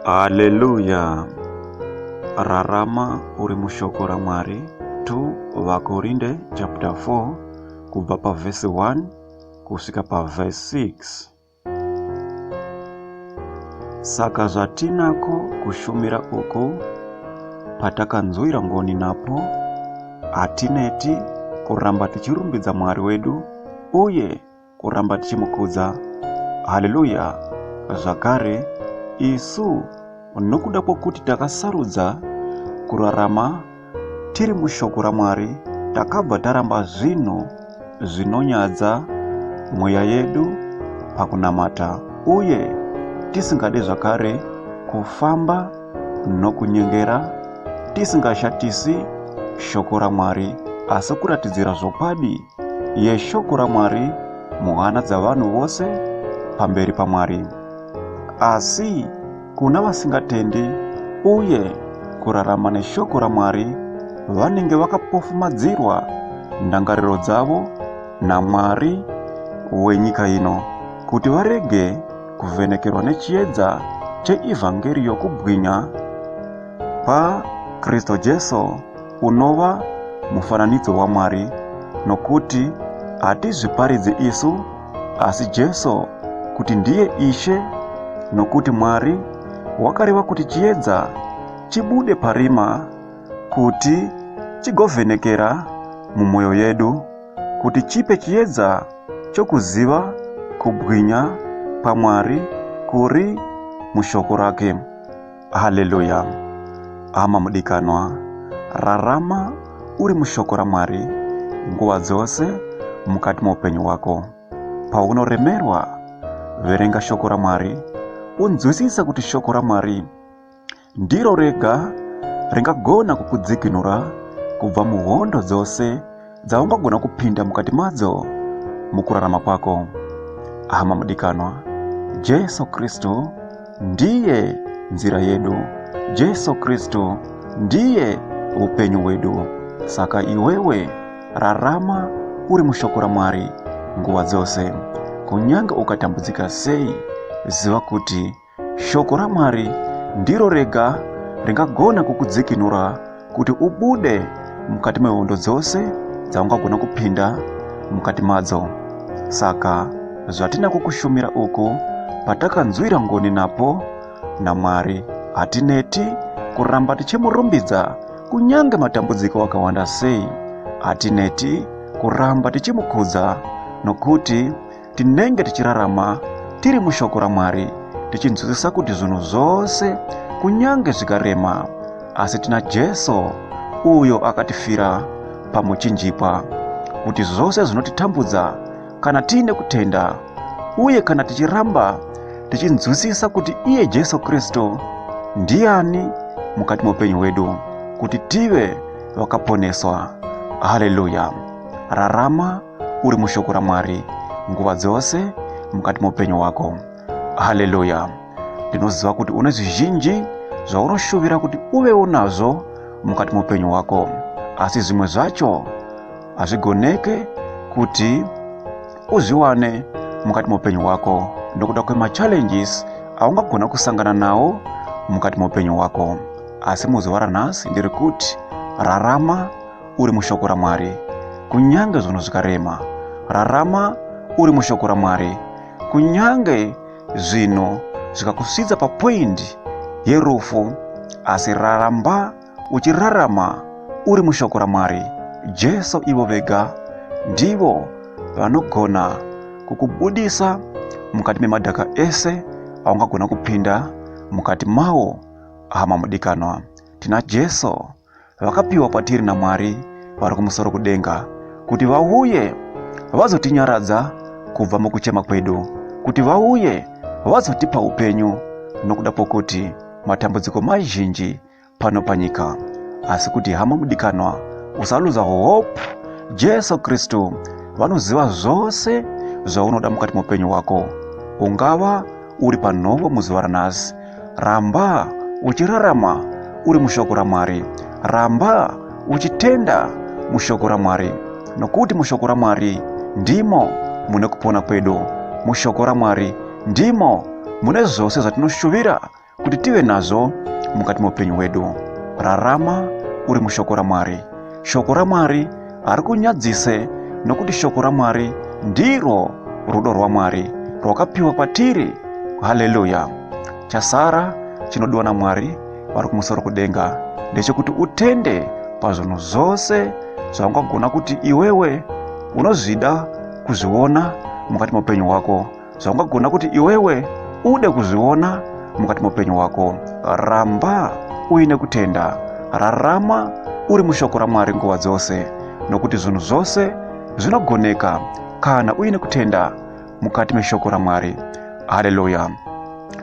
Haleluya! Rarama uri mushoko raMwari. 2 VaKorinde chapter 4 kubva pavhesi 1 kusvika pavhesi 6. Saka zvatinako kushumira uku patakanzwira ngoni napo, hatineti kuramba tichirumbidza Mwari wedu uye kuramba tichimukudza. Haleluya! Zvakare, isu nokuda kwokuti takasarudza kurarama tiri mushoko raMwari, takabva taramba zvinhu zvinonyadza mweya yedu pakunamata uye tisingade zvakare kufamba nokunyengera, tisingashatisi shoko raMwari asi kuratidzira zvokwadi yeshoko raMwari muhana dzavanhu vose pamberi paMwari. Asi kuna vasingatendi uye kurarama neshoko raMwari vanenge vakapofumadzirwa ndangariro dzavo naMwari wenyika ino kuti varege kuvhenekerwa nechiedza cheivhangeri yokubwinya kwaKristu Jesu unova mufananidzo waMwari, nokuti hatizviparidzi isu, asi Jesu kuti ndiye Ishe, nokuti Mwari wakareva kuti chiedza chibude parima kuti chigovhenekera mumwoyo yedu, kuti chipe chiedza chokuziva kubwinya kwaMwari kuri mushoko rake. Haleluya! Hama mudikanwa, rarama uri mushoko raMwari nguva dzose mukati moupenyu hwako. Paunoremerwa, verenga shoko raMwari unzwisise kuti shoko raMwari ndiro rega ringagona kukudzikinura kubva muhondo dzose dzaungagona kupinda mukati madzo mukurarama kwako. Hama mudikanwa, Jesu Kristu ndiye nzira yedu. Jesu Kristu ndiye upenyu hwedu. Saka iwewe rarama uri mushoko raMwari nguva dzose. Kunyange ukatambudzika sei, ziva kuti Shoko raMwari ndiro rega ringagona kukudzikinura kuti ubude mukati mehondo dzose dzaungagona kupinda mukati madzo. Saka zvatinako kushumira uku patakanzwira ngoni napo naMwari, hatineti kuramba tichimurumbidza kunyange matambudziko akawanda sei. Hatineti kuramba tichimukudza nokuti tinenge tichirarama tiri mushoko raMwari, tichinzwisisa kuti zvinhu zvose kunyange zvikarema, asi tina Jesu uyo akatifira pamuchinjikwa, kuti zvose zvinotitambudza kana tiine kutenda uye kana tichiramba tichinzwisisa kuti iye Jesu Kristu ndiani mukati meupenyu hwedu, kuti tive vakaponeswa. Haleluya! Rarama uri mushoko raMwari nguva dzose mukati meupenyu hwako. Haleluya! Ndinoziva kuti une zvizhinji zvaunoshuvira kuti uvewo nazvo mukati meupenyu hwako, asi zvimwe zvacho hazvigoneke kuti uzviwane mukati meupenyu hwako nokuda kwemachallenges aungagona kusangana nawo mukati meupenyu hwako. Asi muzuva ranhasi ndiri kuti rarama uri mushoko raMwari, kunyange zvinhu zvikarema. Rarama uri mushoko raMwari, kunyange zvinhu zvikakusvitsa papoindi yerufu, asi raramba uchirarama uri mushoko raMwari. Jesu ivo vega ndivo vanogona kukubudisa mukati memadhaka ese aungagona kupinda mukati mawo. Hama mudikanwa, tina Jesu vakapiwa kwatiri naMwari vari kumusoro kudenga kuti vauye vazotinyaradza kubva mukuchema kwedu, kuti vauye vazotipa upenyu nokuda kwokuti matambudziko mazhinji pano panyika. Asi kuti hama mudikanwa, usaluza hope. Jesu Kristu vanoziva zvose zvaunoda mukati meupenyu hwako. Ungava uri panhovo muzuva ranhasi, Ramba uchirarama uri mushoko raMwari. Ramba uchitenda mushoko raMwari, nokuti mushoko raMwari ndimo mune kupona kwedu. Mushoko raMwari ndimo mune zvose zvatinoshuvira kuti tive nazvo mukati meupenyu hwedu. Rarama uri mushoko raMwari. Shoko raMwari harikunyadzise nokuti shoko raMwari ndiro rudo rwaMwari rwakapiwa kwatiri. Haleluya! Chasara chinodiwa naMwari vari kumusoro kudenga ndechekuti utende pazvinhu zvose zvaungagona kuti iwewe unozvida kuzviona mukati meupenyu hwako, zvaungagona kuti iwewe ude kuzviona mukati meupenyu hwako. Ramba uine kutenda, rarama uri mushoko raMwari nguva dzose, nokuti zvinhu zvose zvinogoneka kana uine kutenda mukati meshoko raMwari. Haleluya!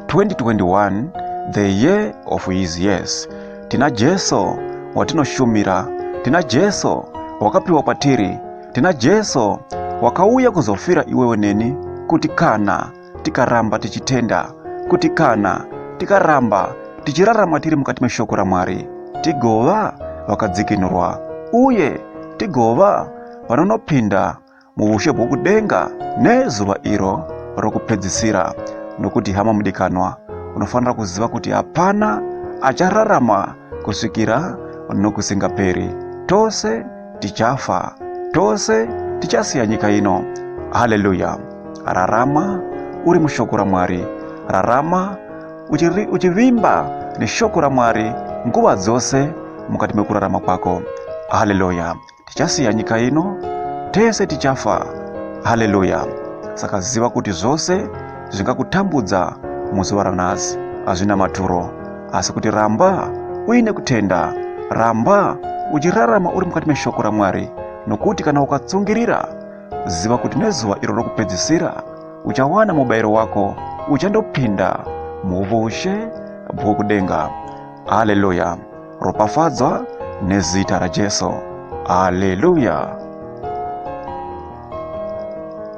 2021, the year of his years. Tina Jesu watinoshumira, tina Jesu wakapiwa kwatiri, tina Jesu wakauya kuzofira iwewe neni, kuti kana tikaramba tichitenda, kuti kana tikaramba tichirarama tiri mukati meshoko raMwari, tigova vakadzikinurwa uye tigova vanonopinda muushe hwokudenga nezuva iro rokupedzisira. Nokuti hama mudikanwa, unofanira kuziva kuti hapana achararama kusvikira nokusingaperi. Tose tichafa, tose tichasiya nyika ino. Haleluya! Rarama uri mushoko raMwari, rarama uchivimba neshoko raMwari nguva dzose mukati mekurarama kwako. Haleluya! Tichasiya nyika ino, tese tichafa. Haleluya! Saka ziva kuti zvose zvingakutambudza muzuva ranhasi hazvina maturo, asi kuti ramba uine kutenda, ramba uchirarama uri mukati meshoko raMwari, nokuti kana ukatsungirira, ziva kuti nezuva iro rokupedzisira uchawana mubayiro wako, uchandopinda muushe bwokudenga. Haleluya! Ropafadzwa nezita raJesu. Haleluya!